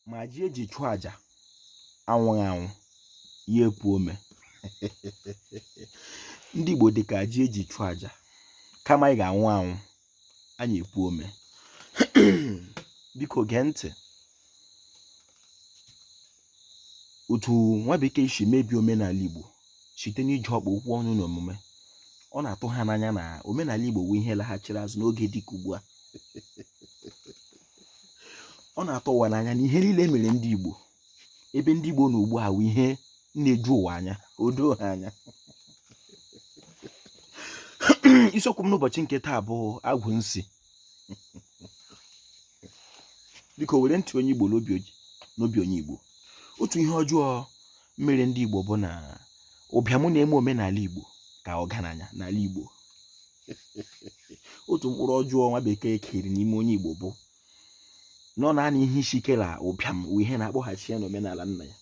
Ma ji eji chụọ aja anwụghị anwụ, ya epu ome. Ndị Igbo dị ka ji eji chụọ aja, kama anyị ga-anwụ anwụ, anyị epu ome. Biko gee ntị otu nwa bekee si mebie omenala Igbo site n'iji ọkpa okwu ọnụ na omume. Ọ na-atụ ha n'anya na omenala Igbo wụ ihe laghachiri azụ n'oge dịka ugbu a. Ọ na-atụ ụwa n'anya na ihe niile mere ndị Igbo, ebe ndị Igbo nọ ugbu a, wụ ihe na-eju ụwa anya, o doo ha anya. Isiokwu m n'ụbọchị nke taa bụ agwụ nsi. Biko were ntị onye Igbo n'obi onye Igbo. Otu ihe ọjọọ mere ndị Igbo bụ na ụbịam na-eme omenala Igbo ka ọgaranya n'ala Igbo. Otu mkpụrụ ọjọọ nwa bekee kere n'ime onye Igbo bụ na ọ naanị ihe isi ike na ụbịam wụ ihe na-akpọghachi ya n'omenala nna ya.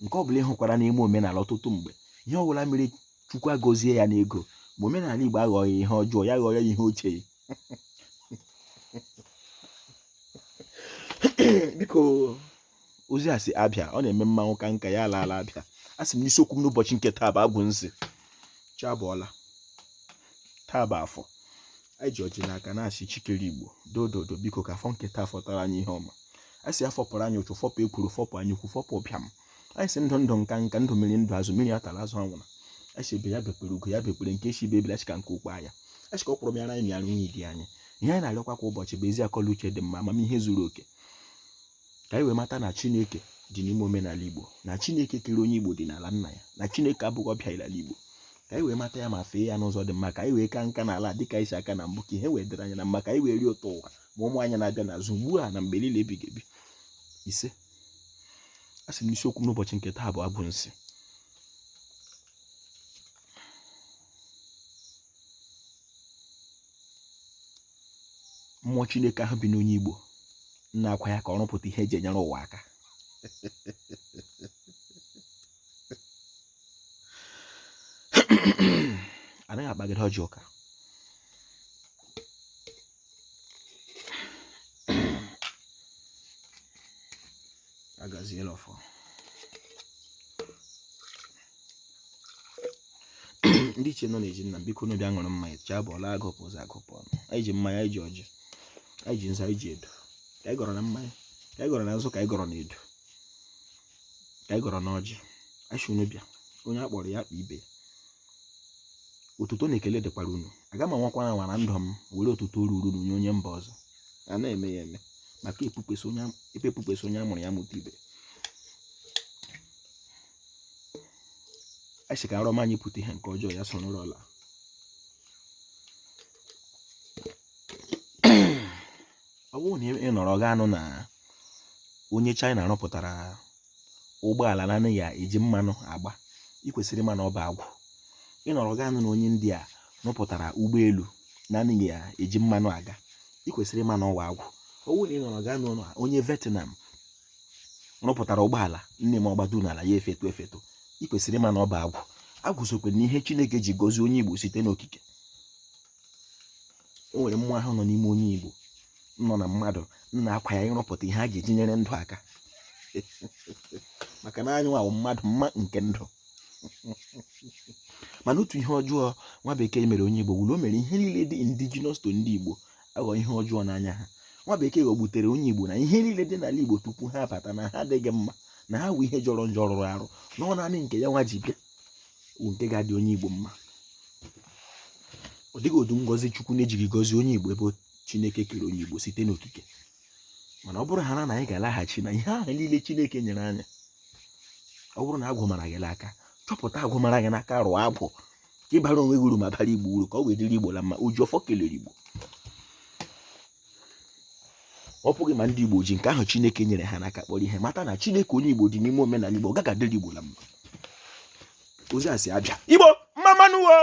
Nke ọ bụla ị hụkwara n'ime omenala ọtụtụ mgbe, ihe ọ bụla mere Chukwu agọzie ya n'ego, ma omenala Igbo aghọghị ihe ọjọọ, ya ghọrọ ya ihe ochie. Biko, ozi a si Abịa, ọ na-eme mmanwụ ka nka ya alaala Abịa. A sị m n'isiokwu m n'ụbọchị nke taa bụ agwụ nsị. Chi abọọla, taa bụ afọ. Anyị ji ọjị n'aka na-asị Chi kere Igbo dododo, biko ka afọ nke taa fọtara anyị ihe ọma. A sị afọpụrụ anyị ụchụ, fọpụ ekwuru, fọpụ anya ukwu, fọpụ ụbịam. Anyị sị ndụ ndụ, nka nka, ndụ mmiri ndụ azụ, mmiri atala azụ anwụna. Anyị sị ebe ya bekpere ugo ya bekpere nke si ebe ebila ka nke ụkwa ya. Anyị sị ka ọ kwụrụ mịara anyị mịara nwunye di anyị. Ihe anyị na-arịọkwa kwa ụbọchị bụ ezi akọla uche dị mma, amamihe zuru oke, ka anyị wee mata na Chineke dị n'ime omenala Igbo, na Chineke kere onye Igbo dị n'ala nna ya, na Chineke abụghị ọbịa n'ala Igbo. Ka anyị wee mata ya ma fee ya n'ụzọ dị mma, ka anyị wee ka nka n'ala dịka anyị si aka na mbụ, ka ihe wee dịrị anyị na mma, ka anyị wee rie ụtọ ụwa ma ụmụ anyị na-abịa n'azụ, ugbu a na mgbe niile ebighị ebi. Ise. A sị m n'isiokwu m n'ụbọchị nke taa bụ agwụ nsị. Mmụọ Chineke ahụ bi n'onye Igbo na-akwa ya ka ọ rụpụta ihe eji enyere ụwa aka. Anaghị akpagide ọjị ụka. Agaziela ọfọ. Ndị ichie nọ n'ezi nna m, biko unu bịa ṅụrụ mmanya. Chi abọọla, agụpụ ụzọ agụpụ ọnụ. Anyị ji mmanya, anyị ji ọjị, anyị ji nzu, anyị ji edo. Ka anyị gọrọ na mmanya, ka anyị gọrọ na nzu, ka anyị gọrọ na edo, ka anyị gọrọ na ọjị. Anyị sị unu bịa, onye a kpọrọ ya kpọ ibe ya. Otuto na ekele dịkwara unu. Aga m anwakwa anwa na ndụ m were otuto ruru unu nye onye mba ọzọ. A na-eme ya eme maka epupụsị onye a mụrụ ya mụta ibe. Anyị sị ka arọ ọma anyị pụta ihe, nke ọjọọ ya soro ụlọ. Ọ bụrụ na ị nọrọ gaa anụ na onye China rụpụtara ụgbọala na-anaghị eji mmanụ agba, ị kwesịrị ịma na ọ bụ agwụ. Ị nọrọ gaa anụ na onye India rụpụtara ụgbọelu na-anaghị eji mmanụ aga, ị kwesịrị ịma na ọ wụ agwụ. Ọ bụrụ na ị nọrọ gaa anụ na onye Vietnam rụpụtara ụgbọala nne m ọgbado n'ala ya efetu efetu, ị kwesịrị ịma na ọ bụ agwụ. Agwụ sokwe n'ihe Chineke ji gọzie onye Igbo site n'okike. O nwere mmụọ ahụ nọ n'ime onye Igbo, nọ na mmadụ, na-akwa ya ịrụpụta ihe a ga-eji nyere ndụ aka, maka na anyị nwa mmadụ mma nke ndụ. Mana otu ihe ọjọọ nwa bekee mere onye Igbo wụrụ o mere ihe niile dị indigenous to ndị Igbo aghọ ihe ọjọọ n'anya ha. Nwa bekee ghọgbutere onye Igbo na ihe niile dị n'ala Igbo tupu ha abata na ha adịghị mma, na ha wụ ihe jọrọ njọ, rụrụ arụ, na ọ naanị nke ya nwa ji bịa wụ nke ga-adị onye Igbo mma. Ọ dịghị otu ngọzi Chukwu na-ejighị gọzie onye Igbo ebe Chineke kere onye Igbo site n'okike. Mana ọ bụrụ ha na anyị ga-alaghachi na ihe ahụ niile Chineke nyere anyị. Ọ bụrụ na agwụ mara gị n'aka, chọpụta agwụ mara gị n'aka, rụọ agwụ ka ị bara onwe gị uru ma bara Igbo uru, ka ọ wee dịrị Igbo la mma. Oji ọfọ kelere Igbo. Ọ pụghị ma ndị Igbo ji nke ahụ Chineke nyere ha n'aka kpọrọ ihe, mata na Chineke onye Igbo dị n'ime omenala Igbo, ọ gaghị adịrị Igbo la mma. Ozi a si Abịa. Igbo mma mma nụ o.